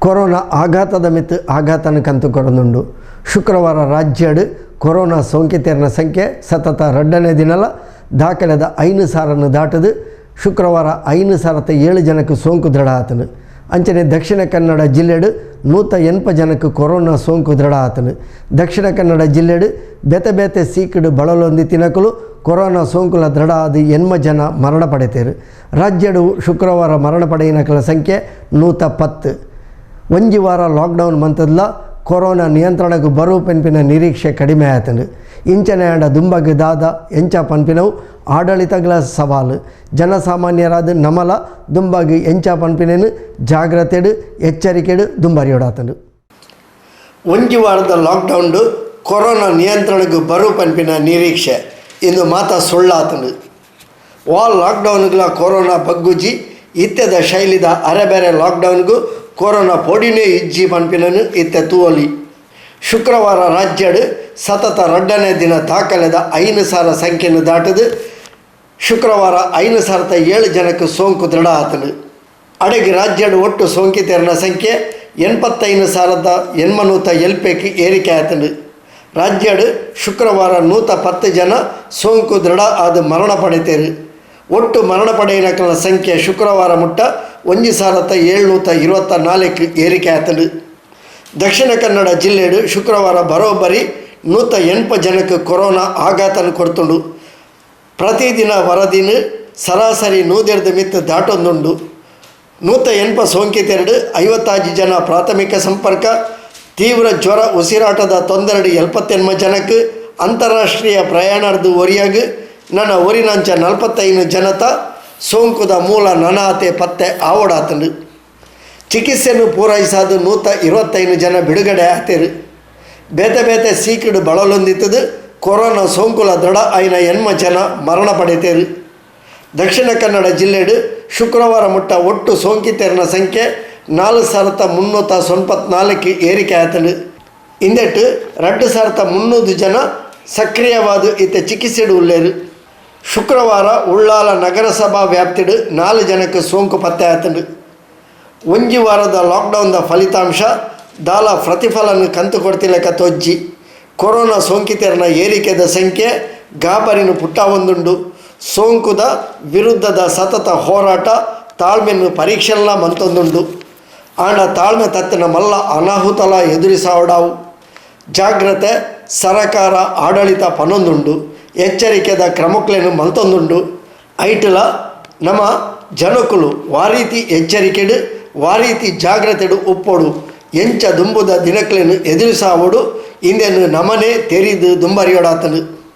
Corona ಆಘಾತದ ಮಿತ್ತ್ ಆಘಾತನ ಕಂತು ಕೊರೊಂದುಂಡು. ಶುಕ್ರವಾರ ರಾಜ್ಯಡ್ ಕೊರೋನಾ ಸೋಂಕಿತೆರ್ನ ಸಂಖ್ಯೆ ಸತತ ರಡ್ಡನೇ ದಿನಲ ದಾಖಲೆದ 5000ನ್ ದಾಟದು. ಶುಕ್ರವಾರ 5007 ಜನಕ್ಕೆ ಸೋಂಕು ದೃಢ ಆತನು. ಅಂಚನೆ ದಕ್ಷಿಣ ಕನ್ನಡ ಜಿಲ್ಲೆಡು 180 ಜನಕ್ಕೆ ಕೊರೋನಾ ಸೋಂಕು ದೃಢ ಆತನು. ದಕ್ಷಿಣ ಕನ್ನಡ ಜಿಲ್ಲೆಡು ಬೇತೆ ಬೇತೆ ಸೀಕಡು ಬಳಲೊಂದಿ ತಿನಕಲು ಕೊರೋನಾ ಸೋಂಕುಲ ದೃಢ ಆದ 80 ಜನ ಮರಣ ಪಡೆತೇರು. ರಾಜ್ಯಡು ಶುಕ್ರವಾರ ಮರಣ ಪಡೆಯಿನಕಲ ಸಂಖ್ಯೆ 110. ಒಂಜಿ ವಾರ ಲಾಕ್ಡೌನ್ ಮಂತದ್ಲ ಕೊರೋನಾ ನಿಯಂತ್ರಣಕ್ಕೆ ಬರು ಪನ್ಪಿನ ನಿರೀಕ್ಷೆ ಕಡಿಮೆ ಆತಂಡು. ಇಂಚನೆ ಆಂಡ ದುಂಬಗ್ ದಾದ ಎಂಚ ಪನ್ಪಿನವು ಆಡಳಿತಗಳ ಸವಾಲು. ಜನಸಾಮಾನ್ಯರಾದ ನಮಲ ದುಂಬಗ್ ಎಂಚ ಪನ್ಪಿನೇನು ಜಾಗ್ರತೆಡು ಎಚ್ಚರಿಕೆಡು ದುಂಬರಿಯೋಡಾತಂಡು. ಒಂಜಿ ವಾರದ ಲಾಕ್ಡೌನ್ ಕೊರೋನಾ ನಿಯಂತ್ರಣಕ್ಕೆ ಬರು ಪನ್ಪಿನ ನಿರೀಕ್ಷೆ ಇಂದು ಮಾತ ಸುಳ್ಳಾತಂಡು. ವಾ ಲಾಕ್ಡೌನ್ಗಳ ಕೊರೋನಾ ಬಗ್ಗುಜಿ. ಇತ್ತೆದ ಶೈಲಿದ ಅರೆಬೇರೆ ಲಾಕ್ಡೌನ್ಗೂ ಕೊರೋನಾ ಪೊಡಿನೇ ಇಜ್ಜಿ ಪನ್ಪಿನನು ಇತ್ತೆ ತೂವಲಿ. ಶುಕ್ರವಾರ ರಾಜ್ಯಡು ಸತತ ರಡ್ಡನೇ ದಿನ ದಾಖಲೆದ 5000 ಸಂಖ್ಯೆಯನ್ನು ದಾಟದು. ಶುಕ್ರವಾರ 5007 ಜನಕ್ಕೆ ಸೋಂಕು ದೃಢ ಆತನು. ಅಡಗಿ ರಾಜ್ಯಡು ಒಟ್ಟು ಸೋಂಕಿತರನ ಸಂಖ್ಯೆ 85,807ಕ್ಕೆ ಏರಿಕೆ ಆತನು. ರಾಜ್ಯಡು ಶುಕ್ರವಾರ 110 ಜನ ಸೋಂಕು ದೃಢ ಆದ ಮರಣ ಪಡೆತೇರು. ಒಟ್ಟು ಮರಣ ಪಡೆಯಿನಕಲ ಸಂಖ್ಯೆ ಶುಕ್ರವಾರ ಮುಟ್ಟ 1724 ಏರಿಕೆ ಆತನು. ದಕ್ಷಿಣ ಕನ್ನಡ ಜಿಲ್ಲೆಡು ಶುಕ್ರವಾರ ಬರೋಬ್ಬರಿ 180 ಜನಕ್ಕೆ ಕೊರೋನಾ ಆಘಾತನ ಕೊಡ್ತುಂಡು. ಪ್ರತಿದಿನ ವರದಿನ ಸರಾಸರಿ 100ರ್ದು ಮಿತ್ತು ದಾಟೊಂದುಂಡು. 180 ಸೋಂಕಿತೆರಡು 56 ಜನ ಪ್ರಾಥಮಿಕ ಸಂಪರ್ಕ. ತೀವ್ರ ಜ್ವರ, ಉಸಿರಾಟದ ತೊಂದರೆ 78 ಜನಕ್ಕೆ. ಅಂತಾರಾಷ್ಟ್ರೀಯ ಪ್ರಯಾಣದ ಒರಿಯಾಗ ನನ್ನ ಒರಿನಂಚ 45 ಜನತ ಸೋಂಕುದ ಮೂಲ ನನಾತೆ ಪತ್ತೆ ಆವಡಾತಂಡು. ಚಿಕಿತ್ಸೆಯನ್ನು ಪೂರೈಸಾದ 125 ಜನ ಬಿಡುಗಡೆ ಆತೇರು. ಬೇತೆ ಬೇತೆ ಸೀಕಡು ಬಳಲೊಂದಿತ್ತದು ಕೊರೋನಾ ಸೋಂಕುಲ ದೃಢ ಆಯ್ನ 80 ಜನ ಮರಣ ಪಡೆತೇರು. ದಕ್ಷಿಣ ಕನ್ನಡ ಜಿಲ್ಲೆಡು ಶುಕ್ರವಾರ ಮುಟ್ಟ ಒಟ್ಟು ಸೋಂಕಿತರನ ಸಂಖ್ಯೆ 4394 ಏರಿಕೆ ಆತಂಡು. ಇಂದೆಟ್ಟು 2300 ಜನ ಸಕ್ರಿಯವಾದ ಇತ್ತ ಚಿಕಿತ್ಸೆಡು ಉಲ್ಲೇರು. ಶುಕ್ರವಾರ ಉಳ್ಳಾಲ ನಗರಸಭಾ ವ್ಯಾಪ್ತಿಡು 4 ಜನಕ್ಕೆ ಸೋಂಕು ಪತ್ತೆ ಆತಂಡು. ಒಂಜಿ ವಾರದ ಲಾಕ್ಡೌನ್ದ ಫಲಿತಾಂಶ ದಾಲ ಪ್ರತಿಫಲನ ಕಂತು ಕೊಡ್ತಿಲೆಕ್ಕ ತೊಜ್ಜಿ. ಕೊರೋನಾ ಸೋಂಕಿತರನ ಏರಿಕೆದ ಸಂಖ್ಯೆ ಗಾಬರಿನ ಪುಟ್ಟ ಒಂದುಂಡು. ಸೋಂಕುದ ವಿರುದ್ಧದ ಸತತ ಹೋರಾಟ ತಾಳ್ಮೆಯನ್ನು ಪರೀಕ್ಷೆಲ್ಲ ಮಂತೊಂದುಂಡು. ಆಂಡ ತಾಳ್ಮೆ ತತ್ತಿನ ಮಲ್ಲ ಅನಾಹುತಲ ಎದುರಿಸಾವಡಾವು. ಜಾಗ್ರತೆ ಸರಕಾರ ಆಡಳಿತ ಪನೊಂದುಂಡು. ಎಚ್ಚರಿಕೆದ ಕ್ರಮಕ್ಲೇನು ಮಲ್ತೊಂದುಂಡು. ಐಟಲ ನಮ್ಮ ಜನಕುಲು ವಾರೀತಿ ಎಚ್ಚರಿಕೆಡು, ವಾರೀತಿ ಜಾಗ್ರತೆಡು ಉಪ್ಪೊಡು. ಎಂಚ ದುಂಬುದ ದಿನಕ್ಲೇನು ಎದುರಿಸಾವಡು ಇಂದೆನು ನಮನೆ ತೆರಿದು ದುಂಬರಿಯೋಡಾತನು.